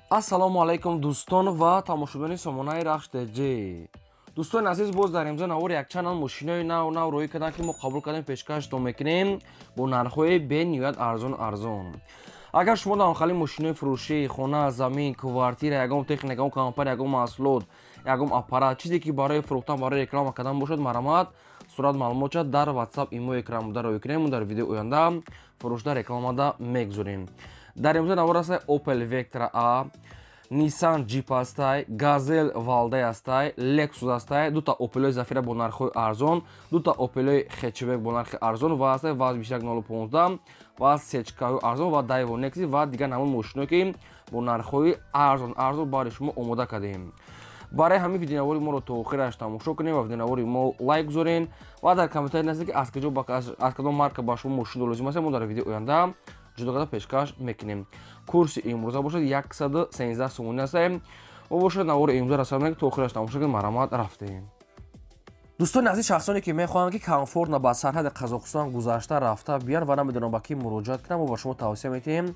Ассалому алайкум, дӯстон ва тамошобинони сомонаи Рахш ТЖ. Дӯстони азиз, боз дар имзо навор якчанд мошинои нав нав рӯй карданд, ки мо қабул кардем, пешкаштон мекунем бо нархҳои бениҳоят арзон арзон. Агар шумо дар хали мошинои фурӯшӣ, хона, замин, квартира, ягон техника, ягон компания, ягон маҳсулот, ягон аппарат, чизе ки барои фурӯхтан, барои реклама кардан бошад, марҳамат, сурат, маълумотша дар WhatsApp, имо, экран буда рӯй кунем. Дар видеои оянда фурӯшда рекламада мегузорем. Дар имзо навор аст Opel Vectra A, Nissan Jeep ҳастай, Газел Валдай ҳастай, Lexus ҳастай, дута Opel Zafira бо нархҳои арзон, дута Opel хэтчбек бо нархи арзон ва ҳастай ВАЗ 2115 ва сечкаҳои арзон ва Daewoo Nexia ва дигар намуд мошиное, ки бо нархҳои арзон арзон барои шумо омода кардем. Барои ҳамин видеонавори моро то охираш тамошо кунем ва видеонавори мо лайк гузорен ва дар комментарий нависед, ки аз куҷо, аз кадом марка ба шумо мошин лозим аст. Мо дар видеои оянда ҷудо карда пешкаш мекунем. Курси имрӯза бошад 113 сомонӣ аст. Мо бошад навори имрӯза расонем, то охираш тамошо кунед. Марҳамат, рафтем. Дӯстони азиз, шахсоне ки мехоҳанд, ки комфортно ба сарҳади Қазоқистон гузашта рафта биён ва намедонам ба кӣ муроҷиат кунам, мо ба шумо тавсия метиҳем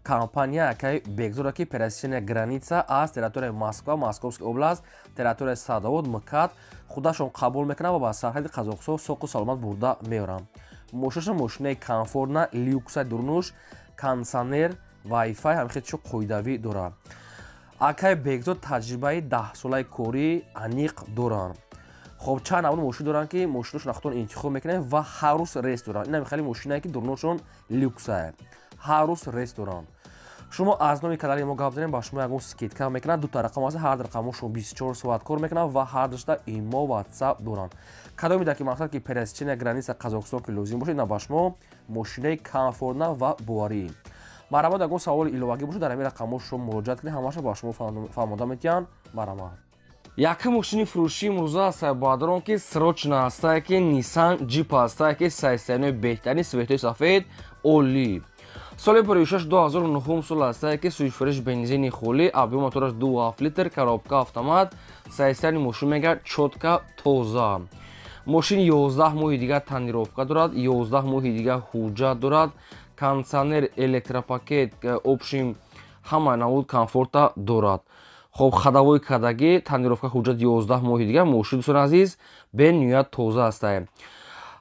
компания акай Бекзода, ки пересечения граница аз территорияи Москва, Московская область, территорияи Садовод, МКАД худашон қабул мекунанд ва ба сарҳади Қазоқистон соқу саломат бурда меоранд. Мошинашон мошинаи комфортна, люкса, дурнуш, кондитсионер, вайфай, ҳамихел чио қоидавӣ дорад. Акай Бекзод таҷрибаи 10-солаи корӣ аниқ доранд. Хоб, чанд намуд мошин доранд, ки мошиношон худтон интихоб мекунед ва ҳар рӯз рейс доранд. Ин хеле мошинае, ки дурношон люксае, ҳар рӯз рейс доранд. Шумо аз номи канали мо гап занем, ба шумо ягон скидка мекунад. Дута рақам аст, ҳар рақамошон 24 соат кор мекунанд ва ҳар душта имо, WhatsApp доранд. Кадоме ки мақсад ки пересечения граница Қазоқистон ки лозим бошад, ина ба шумо мошинаи комфортна ва боварӣ. Марҳамат, ягон саволи иловагӣ бошад, дар ҳамин рақамҳо шумо муроҷиат кунед, ҳамаша ба шумо фаҳмода метиҳанд. Марҳамат. Якум мошини фурӯшӣ имрӯза ҳастае, баъдарон ки срочно ҳастае, ки Nissan Jeep ҳастае, ки состояние беҳтарин, цветои сафед, олӣ, соли 56 2009 сол ҳастае, ки сӯзишвориш бензини холӣ, объём мотораш 2,7 литр, коробка автомат. Состояние мошин мегӯяд чётко, тоза. Мошин 11 моҳи дигар тонировка дорад, 11 моҳи дигар ҳуҷҷат дорад, кондитсионер, электропакет, общем, ҳама намуд комфорта дорад. Хоб, ходовой кардагӣ, тонировка, ҳуҷҷат 11 моҳи дигар. Мошин, дӯстони азиз, бениҳоят тоза ҳастае.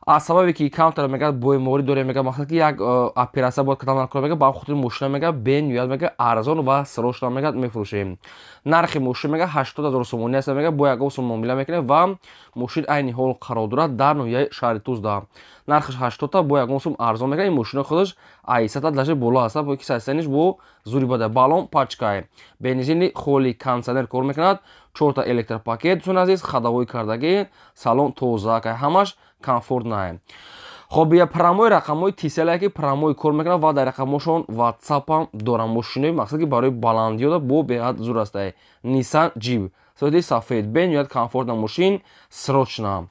Аз сабабе ки камтар мегӯяд беморӣ дорем, мегӯяд, мақсад ки як оператсия бояд кардан накунад, мегӯяд, ба хотири мошина мегӯяд бениҳоят мегӯяд арзон ва срочно мегӯяд мефурӯшем. Нархи мошин мегӯяд 80 000 сомонӣ аст, мегӯяд, бо ягон сум муомила мекунем. Ва мошин айни ҳол қарор дорад дар ноҳияи шаҳри Тузда. Нархаш 80-та, бо ягон сум арзон мегӯяд. Ин мошино худаш айсата даже боло аст, бо ки состояниш бо зури бада. Баллон пачкай, бензини холи, кондитсионер кор мекунад, чорта электропакет, дӯстони азиз, ходовой кардагӣ, салон тоза, ҳамаш комфортнае. Хоб, я прямой рақамҳои Тиселае, ки прямой кор мекунад ва дар рақамҳошон ватсапам дорам. Мошинои мақсад ки барои баландиёда бо беҳад зур астае. Nissan Jeep, цвети сафед, бениҳоят комфортна мошин, срочно.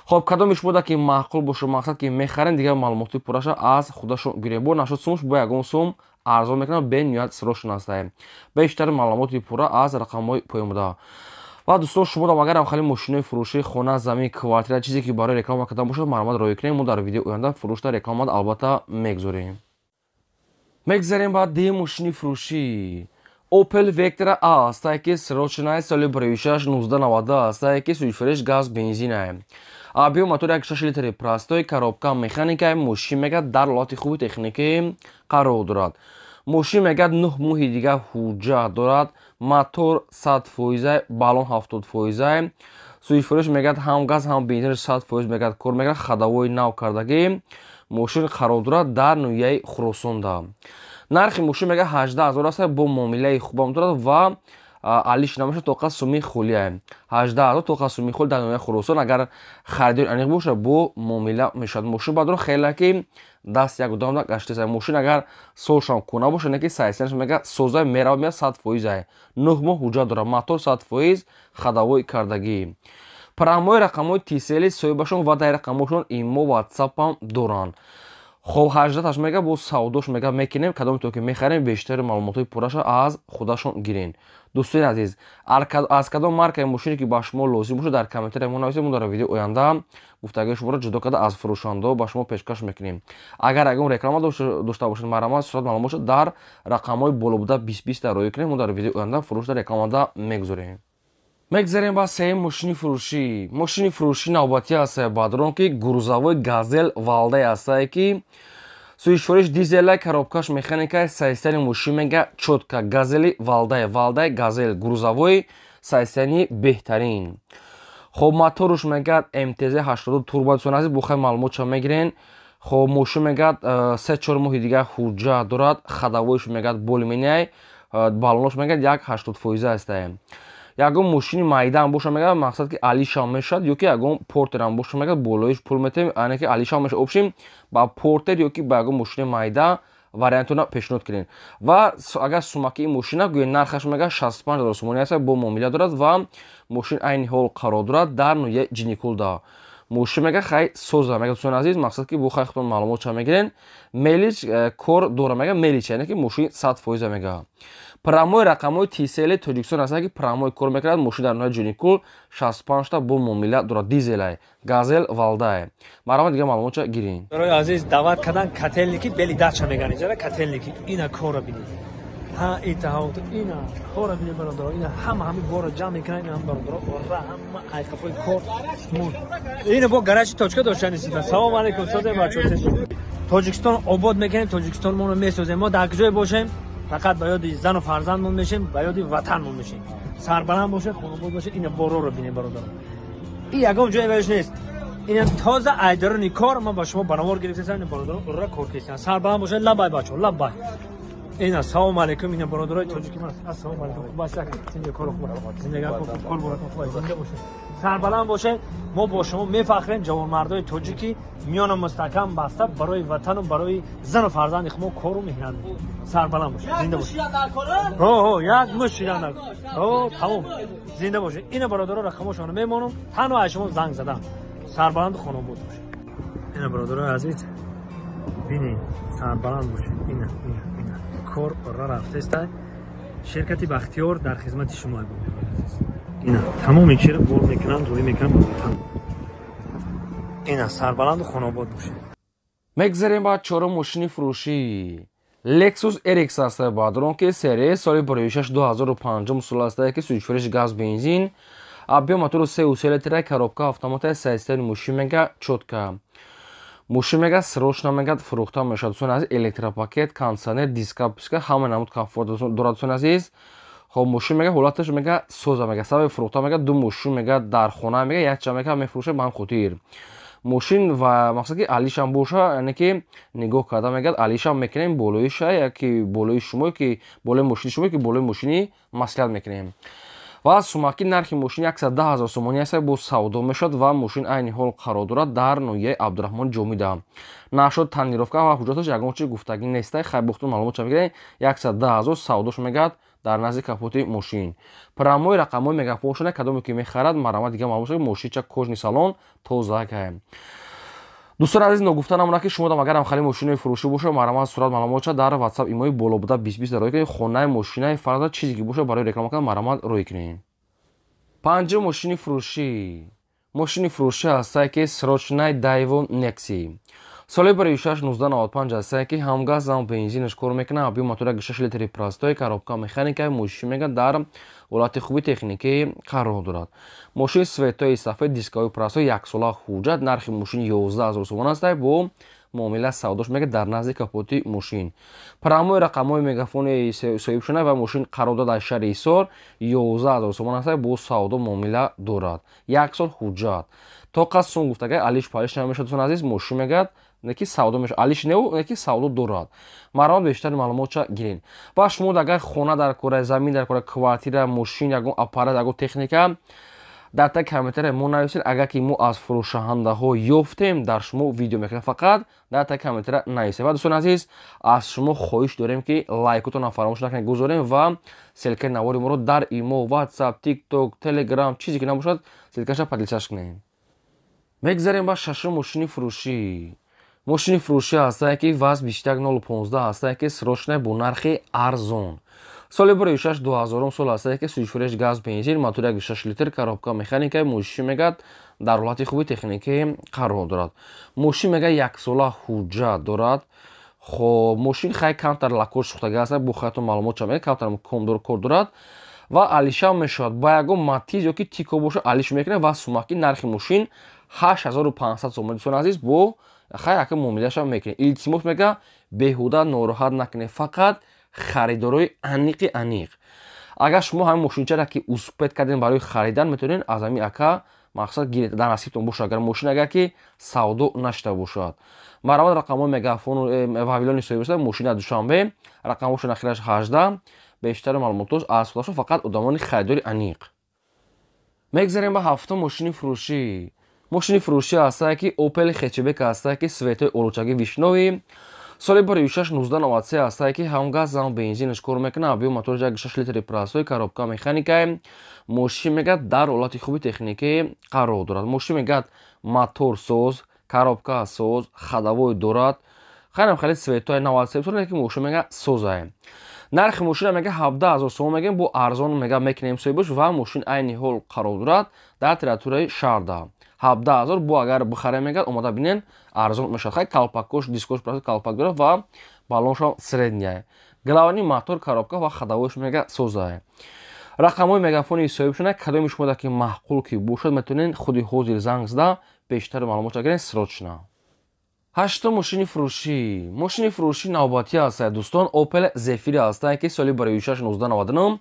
Хоб, кадоми шумо ки маъқул бошад, мақсад ки мехарем, дигар маълумоти пурраша аз худашон гирем. Бо нашуд сумш, бо ягон сум арзон мекунад. Бениҳоят срочно астае. Бештар маълумоти пурра аз рақамҳои поён буда. Ва дӯстон, шумо агарам хеле мошинои фурӯшӣ, хона, замин, квартира, чизе ки барои реклама кардан бошад, марҳамат, роҳӣ кунем. Мо дар видеои оянда фурӯшда рекламада албатта мегузорем. Мегзарем ба дуюм мошини фурӯшӣ. Opel Vectra A ҳастае, ки срочная, соли 16 1990 ҳастае, ки сӯзишвориш газ, бензинае, объём мотор 1,6 литри простой, коробка механикае. Мошин мегӯяд дар ҳолати хуби техникӣ қарор дорад. Мошин мегӯяд 9 моҳи дигар ҳуҷҷат дорад, мотор 100 фоиза, баллон 70 фоиза, сӯзишвориш мегӯяд ҳам газ, ҳам бензин 100% мегӯяд кор мекунад, ходовои нав кардагӣ. Мошин қарор дорад дар ноҳияи Хуросонда. Нархи мошин мегӯяд 18 000 аст, бо муомилаи хубам дорад ва алиш намешавад, тоқа суми холия. 18 000 тоқа суми холи дар ноҳияи Хуросон. Агар харидори аниқ бошад, бо муомила мешавад. Мошин бадро хеле ки даст як одам гаштеса. Мошин агар солшам куна бошад, не ки состояниш мегӯяд соза, мерава меяд, 100 фоиза. 9 моҳ ҳуҷҷат дорад, мотор 100%, ходовой кардагӣ. Прямой рақамҳои Тисели соҳибашон ва дар рақамҳошон имо, ватсапам доранд. Хоб, 18-аш мега бо савдош мега мекунем, кадом то ки мехарем, бештари маълумотҳои пурраша аз худашон гирен. Дӯстони азиз, аз кадом маркаи мошине ки ба шумо лозим бошад, дар комментария мо нависед, мо дар видеои оянда гуфтагии шуморо ҷудо карда аз фурӯшандаҳо ба шумо пешкаш мекунем. Агар ягон реклама дошта бошед, марҳамат, сурат маълум бошад, дар рақамҳои боло буда 20 20 дар роӣ кунем, мо дар видеои оянда фурӯшда рекламада мегузорем. Мегзарем ба сеюм мошини фурӯшӣ. Мошини фурӯшӣ навбатӣ ҳастае, бадрон, ки грузовой Газель Валдай ҳастае, ки сӯзишвориш дизела, коробкаш механика, состояние мошин мега чётко. Газели Валдай, Валдай Газель грузовой, состояние беҳтарин. Хоб, моторуш мегӯяд МТЗ 82 турбо. Дӯстони азиз, бухай маълумотша мегирен. Хоб, мошин мегӯяд 3-4 моҳи дигар ҳуҷҷат дорад, ходовойш мегӯяд более-менее, баллонош мегӯяд як 80% ҳастае. Ягон мошини майдаам боша, мегӯяд, мақсад ки алишам мешавад, ё ки ягон Портерам боша, мегӯяд, болоиш пул метем, ане ки алишам мешавад. Общем, ба Портер ё ки ба ягон мошини майда вариантона пешниҳод кунед. Ва агар сумаки ин мошина гӯе, нархаш мегӯяд 65 ҳазор сомонӣ аст, бо муомила дорад ва мошин айни ҳол қарор дорад дар ноҳияи Ҷиникулда. Мошин мега хай соза, мега, дӯстони азиз, мақсад ки бо хай худтон маълумотша мегирен. Мелич кор дора, мега, мелич, яъне ки мошин 100% мега. Прямой рақамҳои ТСЛ Тоҷикистон ҳастанд, ки прямой кор мекунад. Мошин дар ноҳияи Ҷоникул, 65-та, бо муомила дорад, дизелай, Газел Валдай. Марҳамат, дигар маълумотша гирин. Барои азиз даъват кардан Котельники, бели дача меган иҷара Котельники. Ина кора бинед, ҳа, итаҳот, ина кора бинед, бародаро, ина ҳама ҳами бора ҷамъ мекунанд, ина ҳам, бародаро, ора ҳама айқафои кор. Ина бо гаражи точка доштани. Салом алейкум, созе бачо. Тоҷикистон обод мекунем, Тоҷикистон моно месозем. Мо дар куҷое бошем, фақат ба ёди зану фарзандмон мешем, ба ёди ватанмон мешем. Сарбаланд бошед, хонобод бошед. Ина бороро бинед, бародаро, и ягон ҷое ваиш нест. Ина тоза айдарони кор, ман ба шумо банавор гирифтасам. Ина бародаро ура кор кестан. Сарбаланд бошед, лабай бачо, лабай. Ина салом алейкум, ина бародарои тоҷики ман, ассалому алейкум. Хуб аст, зинда кор хуб, зиндагӣ хуб, кор боракон хуб, зинда бошед, сарбаланд бошед. Мо бо шумо мефахрем, ҷавонмардои тоҷики миёна мустаҳкам баста барои ватану барои зану фарзанди хумо кору меҳнат. Сарбаланд бошед, зинда бошед. Ҳо, як муш шидан, ҳо, тамом, зинда бошед. Ина бародаро рақамошонро мемонам, танҳо аз шумо занг задам. Сарбаланду хонобод бошед. Ина бародарои азиз, бинед, сарбаланд бошед. Ина, ина, ина кор ора рафтеста. Ширкати Бахтиёр дар хизмати шумо. Ина тамоми чиро бор мекунанд, рӯй мекунанд ба ватан. Ина сарбаланду хонобод бошед. Мегзарем ба чорум мошини фурӯшӣ. Lexus RX ҳаста, баъдрон, ки серия соли 6 2005 сол ҳастае, ки сӯзишвориш газ бензин, объём мотору 3,3 литра, коробка автомата, состояние мошин мега чётко. Мошин мега срочно мега фурӯхта мешавад. Дӯстони азиз, электропакет, кондиционер, диска писка, ҳама намуд комфорт дорад, дӯстони азиз. Хоб, мошин мега ҳолаташ мега соза. Мега сабаби фурӯхта мега ду мошин мега дар хона, мега якча мега мефурӯшад. Ба ҳам хотир мошин ва мақсад ки алишам боша, яъне ки нигоҳ карда мегӯяд, алишам мекунем, болоиша яки болои шумо, ки болои мошини шумо, ки болои мошини маслиҳат мекунем. Ва сумаки нархи мошин 110 ҳазор сомонӣ аст, бо савдо мешавад ва мошин айни ҳол қарор дорад дар ноҳияи Абдураҳмон Ҷомида. Нашуд тонировка ва ҳуҷҷаташ ягон чи гуфтагӣ нестай. Хай, бохтун маълумот ча мегиред. 110 ҳазор савдош мегӯяд дар назди капоти мошин. Прямой рақамҳои мегафоншона, кадоме ки мехарад, марҳамат, дига маълум шуд. Мошинча кожаный салон, тоза каем. Дӯстони азиз, ногуфта намонад, ки шумо агарам хали мошинои фурӯшӣ боша, марҳамат, сурат маълумотча дар WhatsApp имои боло буда 20 20 роӣ кунед. Хонаи, мошинаи, фарза, чизе ки боша барои реклама кардан, марҳамат, роӣ кунед. Панҷум мошини фурӯшӣ. Мошини фурӯшӣ ҳастае, ки срочный Дайву Некси соли 6 1995 ҳастае, ки ҳам газ, ҳам бензинаш кор мекунад, объём мотора 6 литри простой, коробка механика. Мошин мега дар ҳолати хуби техникӣ қарор дорад. Мошин светои сафед, дисковой простой, яксола ҳуҷҷат. Нархи мошин 11 ҳазор сомон ҳастае, бо муомила савдош мега дар назди капоти мошин. Прямой рақамҳои мегафони соҳибшона ва мошин қарор дорад дар шаҳри Ҳисор, 11 ҳазор сомон ҳастае, бо савдо муомила дорад, як сол ҳуҷҷат. То қас сум гуфтагай, алиш палиш намешавад, дӯстони азиз. Мошин мегӯяд неки савдо мешавад, алиш неу неки савдо дорад. Марҳамат, бештари маълумотча гиред. Ва шумо агар хона дар кора, замин дар кора, квартира, мошин, ягон аппарат, ягон техника, дар таги комментария мо нависед. Агар ки мо аз фурӯшаҳандаҳо ёфтем, дар шумо видео мекунем. Фақат дар таги комментария нависед. Ва дӯстони азиз, аз шумо хоҳиш дорем, ки лайкотонро фаромӯш накунед, гузорем ва ссылкаи навори моро дар имо, WhatsApp, TikTok, Telegram, чизе ки набошад, ссылкаша поделиться кунед. Мегзарем ба шашум мошини фурӯшӣ. Мошини фурӯшӣ ҳастае, ки ВАЗ 21015 ҳастае, ки срочно бо нархи арзон. Соли 2006 2000 сол ҳастае, ки сӯзишвориш газ бензин, мотор 1.6 литр, коробка механика. Мошин мегӯяд дар ҳолати хуби техникӣ қарор дорад. Мошин мегӯяд яксола ҳуҷҷат дорад. Хоб, мошин хай камтар лакош сӯхтага аст, бо хаятон маълумот ча мегӯяд, камтар комдор кор дорад ва алиша мешавад. Ба ягон Матиз ёки Тико боша алиш мекунад ва сумаки нархи мошин 8500 сомон. Дӯстони азиз, бо хай ака муомилаша мекунед. Илтимос мегӯяд, беҳуда нороҳат накунед, фақат харидорои аниқи аниқ. Агар шумо ҳамин мошинчаро ки успеть кардем барои харидан, метавонед аз ҳамин ака мақсад гиред, дар насибтон бошад, агар мошин агар ки савдо нашуда бошад. Марҳамат, рақамҳои мегафону вавилони соҳиб мошин аз Душанбе, рақамҳошон ахираш 18. Бештари маълумотош аз худашон, фақат одамони харидори аниқ. Мегзарем ба ҳафтум мошини фурӯшӣ. Мошини фурӯшӣ ҳастае, ки Opel хэтчбек ҳастае, ки цветои олучаги вишнёвый, соли 2006 1993 ҳастае, ки ҳам газ ҳам бензинаш кор мекунад. Объём мотораш 1.6 литри простой, коробка механикае. Мошин мегӯяд дар ҳолати хуби техникӣ қарор дорад. Мошин мегӯяд мотор соз, коробка соз, ходовой дорад. Хайрам хеле цветои 93 сол, ки мошин мегӯяд созае. Нархи мошина мегӯяд 17 000 сомон мегӯем, бо арзон мегӯяд мекунем соҳибаш ва мошин айни ҳол қарор дорад дар территорияи шаҳрда. 17 000 бо агар бихарем мегӯяд, омада бинен, арзон мешавад. Хай калпакош, дискош калпак дорад ва баллоншам средняя. Главный мотор, коробка ва ходовойш мегӯяд созае. Рақамҳои мегафони соҳибшона, кадоми шумо ки маъқул ки бошад, метавонед худи ҳозир занг зада бештар маълумот гиред срочно. Ҳаштум мошини фурӯшӣ. Мошини фурӯшӣ навбатӣ ҳастад, дӯстон, Opel Zafira ҳастад, ки соли 2006 1999,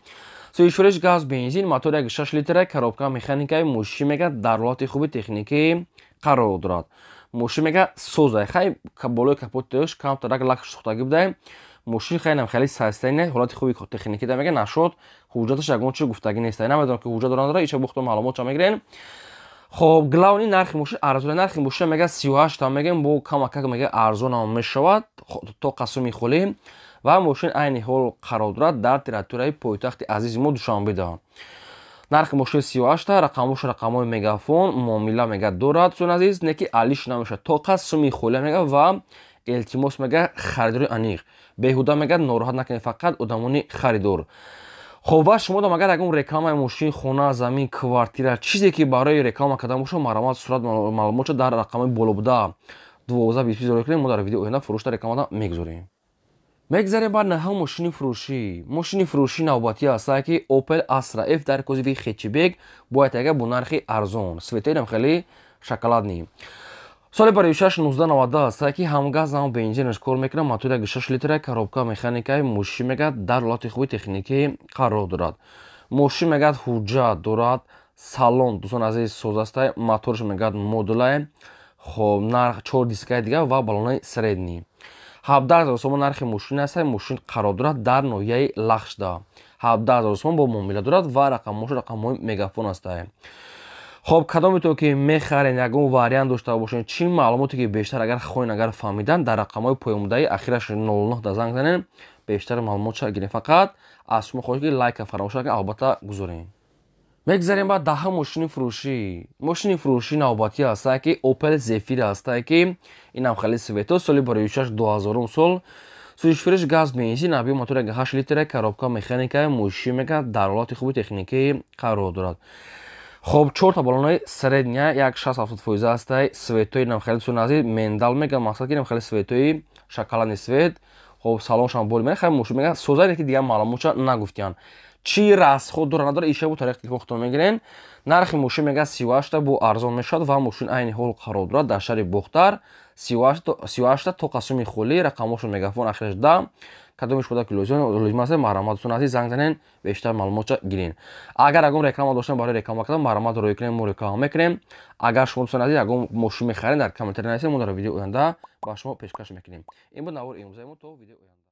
сӯзишвориш газ бензин, мотор 1.6 литра, коробка механикаи. Мошин мегӯяд дар ҳолати хуби техникӣ қарор дорад. Мошин мегӯяд созай. Хай болои капоташ камтарак лак сӯхтагӣ будай. Мошин хайнам хеле состояние ҳолати хуби техникӣ да мегӯяд нашуд. Ҳуҷҷаташ ягон чи гуфтагӣ нест, намедонам ки ҳуҷҷат доранд, надорад, иша бухто маълумот ча мегирен. Хоб, главный нархи мошин арзон. Нархи мошин мегӯяд 38 та мегӯем, бо камакак мегӯяд арзонам мешавад то қасуми холӣ. Ва мошин айни ҳол қарор дорад дар территорияи пойтахти азизи мо Душанбеда. Нархи мошин 38 та, рақамош рақамҳои мегафон, муомила мегӯяд дорад, дӯстони азиз, не ки алиш намешавад то қасуми холӣ мегӯяд. Ва илтимос мегӯяд, харидори аниқ, беҳуда мегӯяд нороҳат накунед, фақат одамони харидор. Хоб, ва шумо дам агар ягон рекламаи мошин, хона, замин, квартира, чизе ки барои реклама кардан бошад, марҳамат, сурат маълумотшо дар рақамҳои боло буда 12 20 зоҳир кунед, мо дар видео оянда фурӯшта рекламада мегузорем. Мегзарем ба наҳум мошини фурӯшӣ. Мошини фурӯшӣ навбатӣ ҳастае, ки Opel Astra F дар кузови хэтчбек бояд ага бо нархи арзон, цветоинам хеле шоколадный, соли 2006 1990 ҳастае, ки ҳам газ ҳам бензинаш кор мекунад, мотор 1.6 литра, коробка механикаи. Мошин мегӯяд дар ҳолати хуби техникӣ қарор дорад. Мошин мегӯяд ҳуҷҷат дорад. Салон, дӯстони азиз, соз астае, моторш мегӯяд модулае. Хоб, нарх чор дискаи дигар ва баллонаи средний. 17 000 сомон нархи мошин аст. Мошин қарор дорад дар ноҳияи Лахшда. 17 000 сомон бо муомила дорад ва рақамҳош рақамҳои мегафон астае. Хоб, кадомето ки мехарен, ягон вариант дошта бошед, чӣ маълумоте ки бештар агар хоҳен, агар фаҳмидан, дар рақамҳои поёнбудаи ахираш 09 да занг занен, бештар маълумотша гирем. Фақат аз шумо хоҳед ки лайка фаромӯш накунед, албатта гузорем. Мегзарем ба даҳум мошини фурӯшӣ. Мошини фурӯшӣ навбатӣ ҳастае, ки Opel Zafira ҳастае, ки инам хеле цвето, соли 2006 2000 сол, сӯзишвориш газ бензин, объём мотор 1.8 литра, коробка механика. Мошин мегӯяд дар ҳолати хуби техникӣ қарор дорад. Хоб, чорта баллонаи средня, як 60-70 фоиза ҳастай. Цветои нам хеле суназӣ миндаль мегӯяд, мақсад ки нам хеле цветои шоколадный цвет. Хоб, салоншам бол мегӯяд, хай мошин мегӯяд созаре, ки дигар маълумотша нагуфтиянд, чӣ расход дора, надора, иша бо тариқи телефон худтон мегирен. Нархи мошин мегӯяд 38-та, бо арзон мешавад ва мошин айни ҳол қарор дорад дар шаҳри Бохтар. 38-та то қасуми холӣ, рақамҳошон мегафон ахираш 10. Кадомиш буда ки лозим аст, марҳамат, дӯстони азиз, занг занен, бештар маълумотша гирен. Агар ягон реклама доштан барои реклама кардан, марҳамат, рӯй кунем, мо реклама мекунем. Агар шумо, дӯстони азиз, ягон мошин мехарен, дар комментария нависед, мо дар видеои оянда ба шумо пешкаш мекунем. Ин буд навори имрӯзаи мо. То видеои оянда.